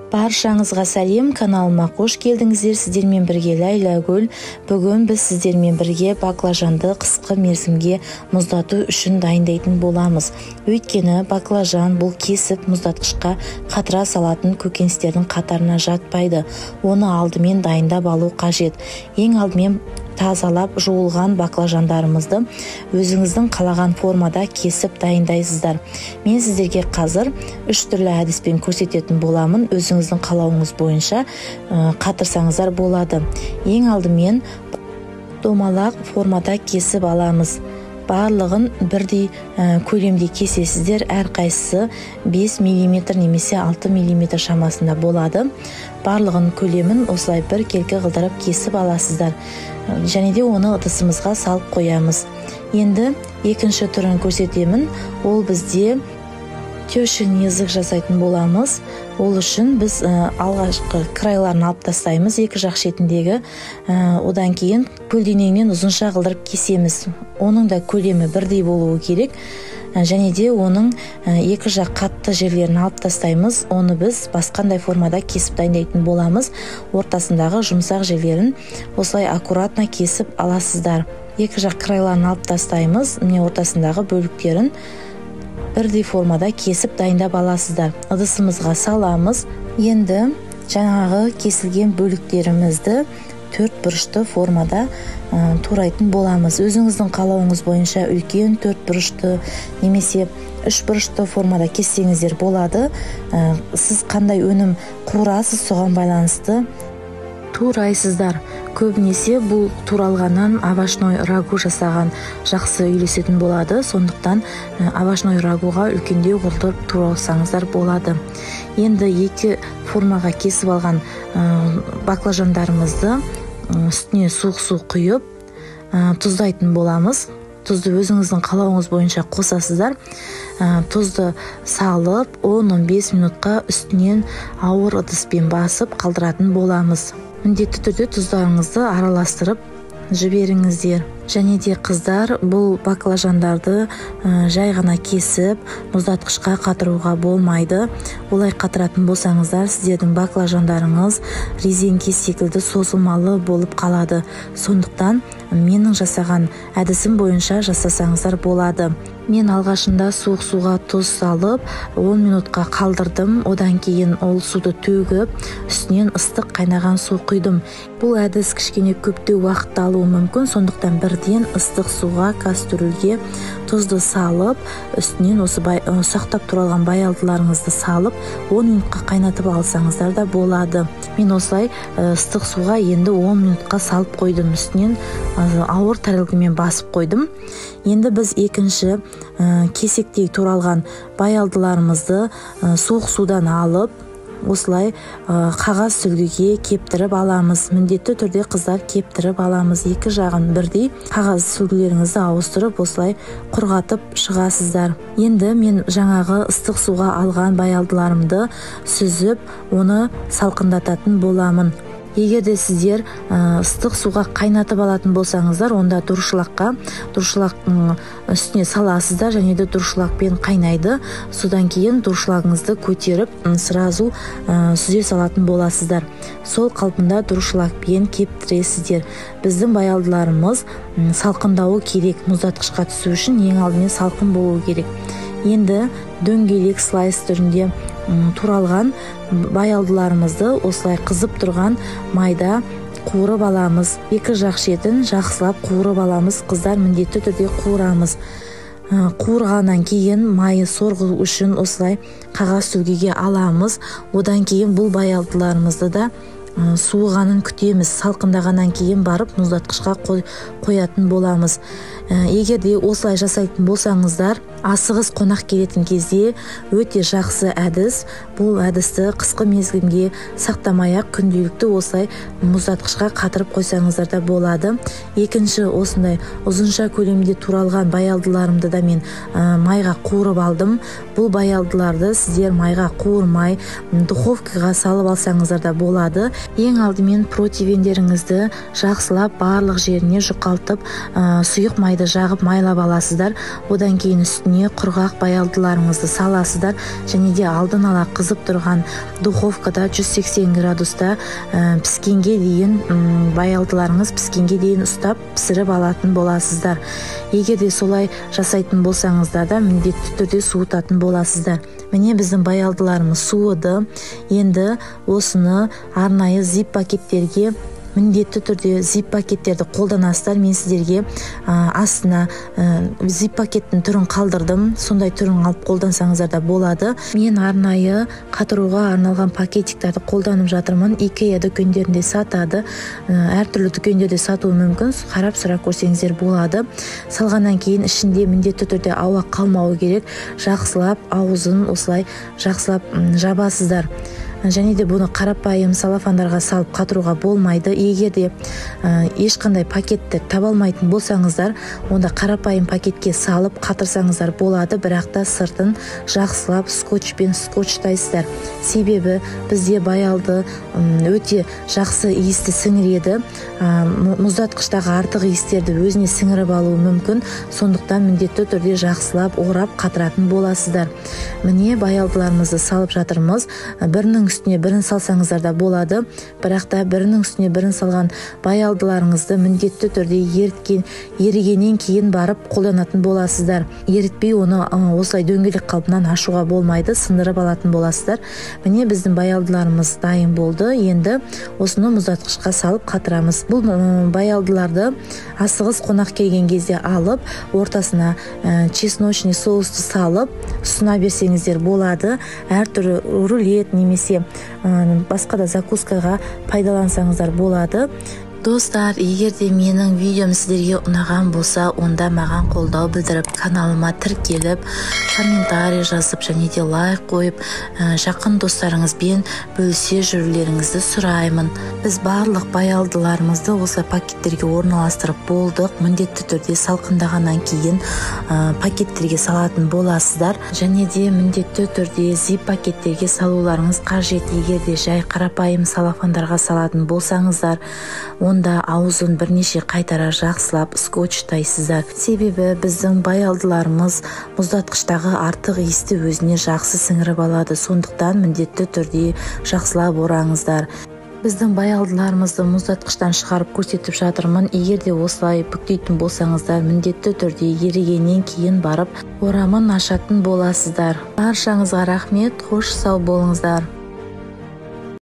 Баршаңызға сәлем, каналыма қош келдіңіздер. Сіздермен бірге Ләйләгүл. Бүгін біз сіздермен бірге баклажанды қысқы мерзімге мұздату үшін дайындайтын боламыз. Өйткені баклажан бұл кесіп мұздатқышқа қатыра салатын көкөністердің қатарына жатпайды. Оны алдымен дайындап алу қажет. Ең алдымен тазалап жуылған баклажандарымызды өзіңіздің қалаған формада кесіп дайындайсыздар. Мен сіздерге қазір үш түрлі әдіспен көрсететін боламын. Өзіңіздің қалауыңыз бойынша қатырсаңыздар болады. Ең алдымен домалақ формада кесіп аламыз. Барлығын бірдей көлемде кесесіздер. Әрқайсысы 5 мм немесе 6 мм шамасында болады. Барлығын көлемін осылай бір келкі қылдырып кесіп аласыздар. Және де оны ыдысымызға салып қоямыз. Енді екінші түрін көрсетемін. Ол бізде тещин язык жасайтын боламыз. Ол үшін біз алғашқы крайларын алып тастаймыз, екі жақ шетіндегі. Одан кейін көлденеңнен ұзынша қылдырып кесеміз. Оның да көлемі бірдей болуы керек. Және де оның екі жақ қатты жерлерін алып тастаймыз. Оны біз басқандай формада кесіп дайындайтын боламыз. Ортасындағы жұмсақ жерлерін осылай аккуратно кесіп аласыздар. Екі жақ крайларын алып тастаймыз. Міне ортасындағы бөліктерін бірдей формада кесіп дайындап аласыздар. Ыдысымызға саламыз. Енді жаңағы кесілген бөліктерімізді төрт бұрышты формада турайтын боламыз. Өзіңіздің қалауыңыз бойынша үлкен төрт бұрышты немесе үш бұрышты формада кессеңіздер болады. Сіз қандай өнім қуырасыз, соған байланысты турайсыздар. Көбінесе бұл туралғаннан овощной рагу жасаған жақсы үйлесетін болады. Сондықтан овощной рагуға үлкендеу қылдырып туралсаңыздар болады. Енді екі формаға кесіп алған баклажандарымызды үстіне суық су құйып тұздайтын боламыз. Тұзды өзіңіздің қалауыңыз бойынша қосасыздар. Тұзды салып 10-15 минутқа үстінен ауыр ыдыспен басып қалдыратын боламыз. Міндетті түрде тұздарыңызды араластырып жіберіңіздер. Және де қыздар, бұл баклажандарды жай ғана кесіп мұздатқышқа қатыруға болмайды. Олай қатыратын болсаңыздар, сіздердің баклажандарыңыз резеңке секілді созылмалы болып қалады. Сондықтан менің жасаған әдісім бойынша жасасаңыздар болады. Мен алғашында суық суға тұз салып 10 минутқа қалдырдым. Одан кейін ол суды төгіп, үстінен ыстық қайнаған су құйдым. Бұл әдіс кішкене көптеу уақыт алуы мүмкін, сондықтан бірден ыстық суға кастрюльге тұзды салып, үстінен осы ұсақтап туралған баялдыларыңызды салып 10 минутқа қайнатып алсаңыздар да болады. Мен осылай ыстық суға енді 10 минутқа салып қойдым, үстінен ауыр тарелкамен басып қойдым. Енді біз екінші кесектей туралған баялдыларымызды суық судан алып, осылай қағаз сүлгіге кептіріп аламыз. Міндетті түрде қыздар кептіріп аламыз. Екі жағын бірдей қағаз сүлгілеріңізді ауыстырып, осылай құрғатып шығасыздар. Енді мен жаңағы ыстық суға алған баялдыларымды сүзіп, оны салқындататын боламын. Егер де сіздер ыстық суға қайнатып алатын болсаңыздар, онда дұршылақтың үстіне саласыздар, және де дұршылақпен қайнайды. Содан кейін дұршылағыңызды көтеріп, сразу сүзе салатын боласыздар. Сол қалпында дұршылақпен кептіресіздер. Біздің баялдыларымыз салқындауы керек. Мұздатқышқа түсу үшін ең алдымен салқын болуы керек. Енді дөңгелек слайс түрінде туралған баялдыларымызды осылай қызып тұрған майда қуырып аламыз. Екі жақ шетін жақсылап қуырып аламыз. Қыздар, міндетті түрде қуырамыз. Қуырғаннан кейін майы сорғу үшін осылай қағаз сүлгіге аламыз. Одан кейін бұл баялдыларымызды да суығанын күтеміз. Салқындағаннан кейін барып мұздатқышқа қоятын боламыз. Егер де осылай жасайтын болсаңыздар, асығыс қонақ келетін кезде өте жақсы әдіс. Бұл әдісті қысқы мезгілге сақтамай-ақ күнделікті осылай мұздатқышқа қатырып қойсаңыздар да болады. Екінші осындай ұзынша көлемде туралған баялдыларымды да мен майға қуырып алдым. Бұл баялдыларды сіздер майға қуырмай духовкаға салып алсаңыздар да болады. Ең алдымен противендеріңізді жақсылап барлық жеріне жұқалтып, сұйық майды жағып майлап аласыздар. Одан кейін үстіне Үстіне құрғақ баялдыларыңызды саласыздар. Және де алдын ала қызып тұрған духовкада 180 градуста піскенге дейін, баялдыларыңыз піскенге дейін ұстап пісіріп алатын боласыздар. Егер де солай жасайтын болсаңыздар да, міндетті түрде суытатын боласыздар. Міне, біздің баялдыларымыз суыды. Енді осыны арнайы зип пакеттерге, міндетті түрде зип пакеттерді қолданасыздар. Мен сіздерге астына зип пакеттің түрін қалдырдым, сондай түрін алып қолдансаңыздар да болады. Мен арнайы қатыруға арналған пакетиктерді қолданып жатырмын. Икея дүкендерінде сатады, әртүрлі дүкендерде сатуы мүмкін, қарап сұрап көрсеңіздер болады. Салғаннан кейін ішінде міндетті түрде ауа қалмауы керек. Жақсылап аузын осылай жақсылап жабасыздар. Және де бұны қарапайым салафандарға салып қатыруға болмайды. Егер де ешқандай пакетті таба алмайтын болсаңыздар, онда қарапайым пакетке салып қатырсаңыздар болады, бірақ та сыртын жақсылап скотчпен скотчтайсыздар. Себебі бізде баялды өте жақсы иісті сіңіреді. Мұздатқыштағы артық иістерді өзіне сіңіріп алуы мүмкін. Сондықтан міндетті түрде жақсылап орап қатыратын боласыздар. Міне, баялдыларымызды салып жатырмыз. Бірінің үстіне бірін салсаңыздар да болады, бірақ та бірінің үстіне бірін салған баялдыларыңызды міндетті түрде ерігеннен кейін барып қолданатын боласыздар. Ерітпей оны осылай дөңгелек қалпынан ашуға болмайды, сындырып алатын боласыздар. Міне, біздің баялдыларымыз дайын болды. Енді осыны мұздатқышқа салып қатырамыз. Бұл баялдыларды асығыс қонақ келген кезде алып, ортасына чесночный соусты салып ұсына берсеңіздер болады. Әртүрлі рулет немесе басқа да закускаға пайдалансаңыздар болады. Достар, егер де менің видеом сіздерге ұнаған болса, онда маған қолдау білдіріп, каналыма тіркеліп, комментарий жазып және де лайк қойып, жақын достарыңызбен бөлісе жүрулеріңізді сұраймын. Біз барлық баялдыларымызды осы пакеттерге орналастырып болдық. Міндетті түрде салқындағаннан кейін пакеттерге салатын боласыздар. Және де міндетті түрде зип пакеттерге салуларыңыз қажет. Егер де жай қарапайым салафандарға салатын болсаңыздар, онда аузын бірнеше қайтара жақсылап скотчтайсыздар. Себебі біздің баялдыларымыз мұздатқыштағы артық иісті өзіне жақсы сіңіріп алады. Сондықтан міндетті түрде жақсылап ораңыздар. Біздің баялдыларымызды мұздатқыштан шығарып көрсетіп жатырмын. Егер де осылай бүктейтін болсаңыздар, міндетті түрде ерігеннен кейін барып орамын ашатын боласыздар. Баршаңызға рахмет, қош сау болыңыздар.